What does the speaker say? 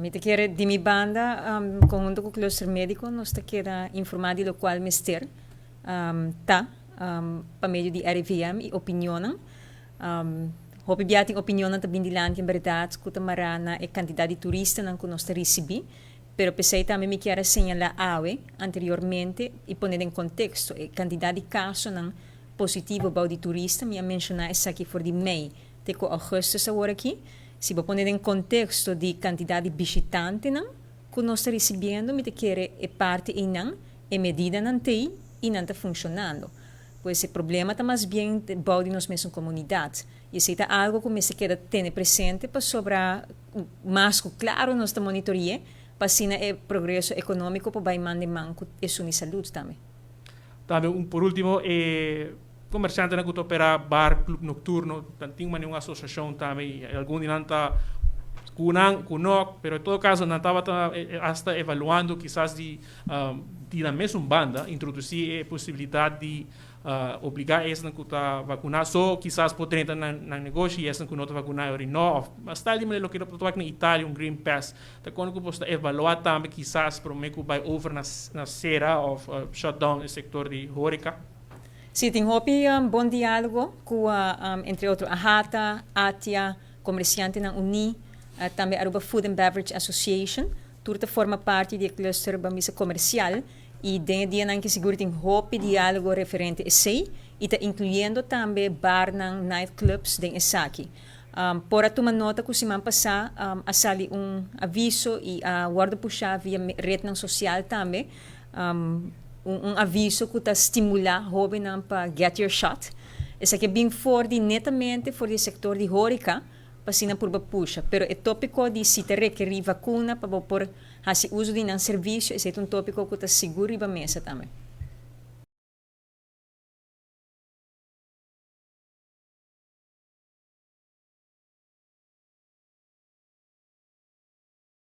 Mi ta kere di mi banda, conhunto cu cluster medico, nos ta keda informa di locual mester ta pa medio di RIVM y opinionnan. Hopi bia tin opinionnan ta bin dilanti en berdad cu ta mara na e cantidad di turistanan cu nos ta ricibi, pero pesey tambe mi kier a señala awe anteriormente y pone den contexto e cantidad di casonan positivo bou di turista. Mi a menciona esaki for di mei te cu augustus awor aki. Si bo pone den contexto di cantidad di bishitantenan cu nos ta ricibiendo, mi ta kere e parti eynan, e medidanan t'ey y nan ta funcionando. Pues e problema ta mas bien bou di nos mesun comunidad. Y esey ta algo cu mester keda tene presente pasobra mas cu claro nos ta monitorie pa asina e progreso economico por bay man den man cu esun di salud tambe. Tambe un por ultimo e comerciantenan cu ta opera bar, club nocturno, nan tin manera un asociacion tambe y algun di nan ta cu nan, cu no, pero en todo caso nan tabata hasta evaluando kisas di di nan mesun banda introduci e posibilidad di obliga esnan cu ta vacuna so kisas por drenta nan nan negoshi y esnan cu no ta vacuna ori no, of mas tal di manera loke ta wak na Italia un green pass. Ta con cu boso ta evalua tambe kisas prome cu bay over na na cera of shutdown e sector di horeca? Sí, tin hopi bon diálogo ku entre otro AHATA, ATIA, Komersiantenan Uní, tambe Aruba Food and Beverage Association. Tur ta forma parti di e cluster ban bisa komersial i den e dianan ki sigur tin hopi diálogo referente esei i ta inkluyendo tambe barnan, nightclubs den esaki. Por a tuma nota ku siman pasá a sali un aviso i a wòrdu pushá via retnan sosial tambe. Un aviso ku ta stimulá hóbennan pa get your shot. Esaki a bin for di netamente for di e sektor di hóreka pa asina purba pusha. Pero e tópiko di si ta rekerí vakuna pa bo por hasi uso di nan servisio, esei ta un tópiko ku ta sigur riba mesa tambe.